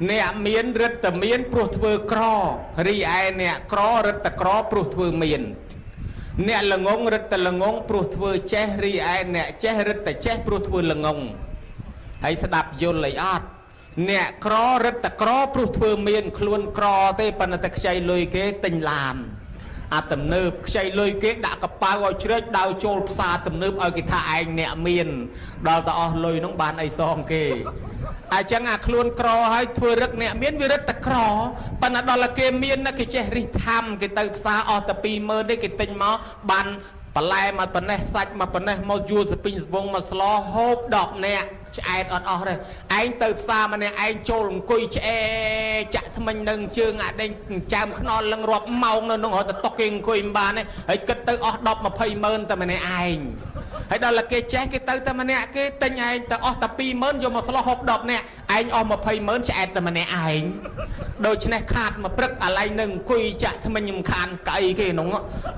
អ្នកមានរឹតតែមានព្រោះធ្វើក្ររីឯអ្នកក្ររឹតតែក្រព្រោះធ្វើមានអ្នកល្ងងរឹតតែល្ងងព្រោះធ្វើចេះរីឯអ្នកចេះរឹតតែចេះព្រោះធ្វើល្ងងហើយស្ដាប់យល់អីអត់អ្នកក្ររឹតតែក្រព្រោះធ្វើមានខ្លួនក្រទេប៉ុន្តែខ្ចីលុយគេទិញឡានអាទំនើបខ្ចីលុយគេដាក់កប៉ៅឲ្យជ្រែកដើរចូលផ្សារទំនើបឲ្យគេថាឯងអ្នកមានដល់ទៅអស់លុយនោះបានអីសងគេអញ្ចឹងអាខ្លួនក្រហើយធ្វើរឹកអ្នកមានវារឹតតែក្រប៉ុន្តែដល់គេមានណាគេចេះរិះធម្មគេទៅផ្សារអស់តែ20000ទេគេទិញមកបានបន្លែមកប៉ុណ្ណេះសាច់មកប៉ុណ្ណេះមកយួរសពីងសវងមកស្លហូប10នាក់ឆ្អែតអត់អស់ទេឯងទៅផ្សារម្នាក់ឯងចូលអង្គុយឆ្អែចាក់ថ្មិញនឹងជើងអាដេញចើមខ្នល់លឹងរាប់ម៉ោងនៅនោះរត់ទៅតុកគេអង្គុយមិនបានទេហើយគិតទៅអស់10 20ម៉ឺនតែម្នាក់ឯងហើយដល់តែគេចេះគេទៅតែម្នាក់គេទិញឯងទៅអស់តែ20000យកមកស្លោះហូប10នាក់ឯងអស់20ម៉ឺនឆ្អែតតែម្នាក់ឯងដូច្នេះខាតមកព្រឹកអាឡែងនឹងអង្គុយចាក់ថ្មិញមិនខានកៅអីគេនោះ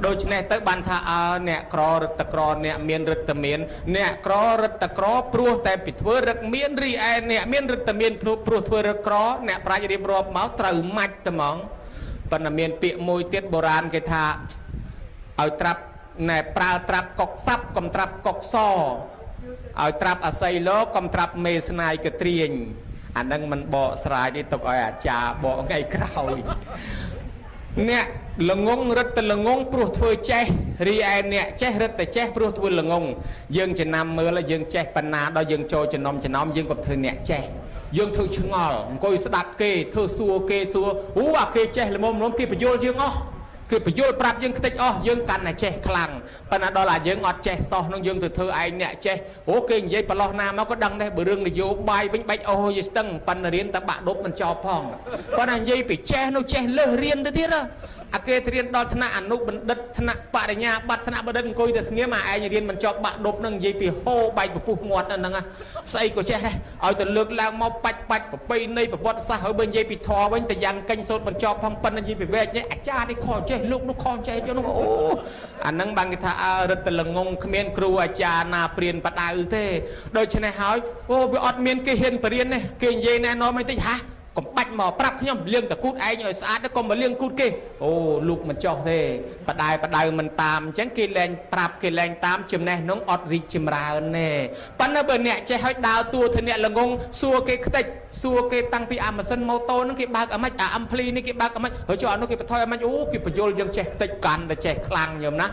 ដូច្នេះទៅបានថាអើអ្នកក្ររឹតតែក្រអ្នកមានរឹតតែមានអ្នកក្ររឹតតែក្រព្រោះតែពីធ្វើរឹកមានរីឯអ្នកមានរឹតតែមានព្រោះធ្វើរឹកក្រអ្នកប្រាជ្ញរៀបរាប់មកត្រូវម៉ាច់តែហ្មងប៉ុន្តែមានពាក្យមួយទៀតបុរាណគេថាឲ្យត្រាប់ណែប្រើត្រាប់កុកសាប់កុំត្រាប់កុកសឲ្យត្រាប់អសីលោកកុំត្រាប់មេស្នាយកត្រៀងអានឹងមិនបកស្រាយទេទុកឲ្យអាចារ្យបកថ្ងៃក្រោយអ្នកល្ងងរឹតតែល្ងងព្រោះធ្វើចេះរីឯអ្នកចេះរឹតតែចេះព្រោះធ្វើល្ងងយើងចំណាំមើលយើងចេះបណ្ណាដល់យើងចូលចំណោមយើងក៏ធ្វើអ្នកចេះយើងធ្វើឆ្ងល់អង្គុយស្ដាប់គេធ្វើសួរគេសួរអូអាគេចេះល្មមៗគេបញ្យល់យើងអស់គេបញ្យល់ប្រាប់យើងខ្ទេចអស់យើងកាន់តែចេះខ្លាំងប៉ុន្តែដល់អាយើងអត់ចេះសោះនឹងយើងទៅធ្វើឯងអ្នកចេះអូគេនិយាយប្រឡោះណាមកក៏ដឹងដែរបើរឿងនយោបាយវិញបាច់អូយស្ទឹងប៉ុន្តែរៀនតែបាក់ដប់មិនចប់ផងប៉ុន្តែនិយាយពីចេះនោះចេះលើសរៀនទៅទៀតអាគេរៀនដល់ថ្នាក់អនុបណ្ឌិតថ្នាក់បរិញ្ញាបត្រថ្នាក់បណ្ឌិតអង្គុយតែស្ងៀមអាឯងរៀនមិនចប់បាក់ដប់នឹងនិយាយពីហូបែកពពុះមាត់ហ្នឹងស្អីក៏ចេះដែរឲ្យទៅលើកឡើងមកបាច់ប្រពៃណីប្រវត្តិសាស្ត្រហើយបើនិយាយពីធម៌វិញតែយ៉ាងកេញសូត្រមិនចប់ផងប៉ុន្តែនិយាយពីវែកនេះអាចារ្យនេះខចេះលោកនោះខចេះចុះនោះអូអាហ្នឹងបានគេថាអើរឹតតែល្ងងគ្មានគ្រូអាចារ្យណាព្រានបដៅទេដូច្នេះហើយអូវាអត់មានគេហ៊ានបរៀនទេគេនិយាយណែនាំអីតិចហាកុំបាច់មកប្រាប់ខ្ញុំលាងតគូតឯងឲ្យស្អាតទៅកុំមកលាងគូតគេអូលោកមិនចោះទេបដៅមិនតាមអញ្ចឹងគេលែងប្រាប់គេលែងតាមចំណេះនោះអត់រីកចម្រើនទេប៉ុន្តែបើអ្នកចេះឲ្យដើរតួធ្វើអ្នកល្ងងសួរគេខ្ទេចសួរគេតាំងពីអាម៉ាស៊ីនម៉ូតូហ្នឹងគេបើកអាម៉េចអាអំភ្លីនេះគេបើកអាម៉េចហើយចុះអានោះគេបន្ថយអាម៉េចអូគេបញ្យល់យើងចេះខ្ទេចកាន់តែចេះខ្លាំងញោមណា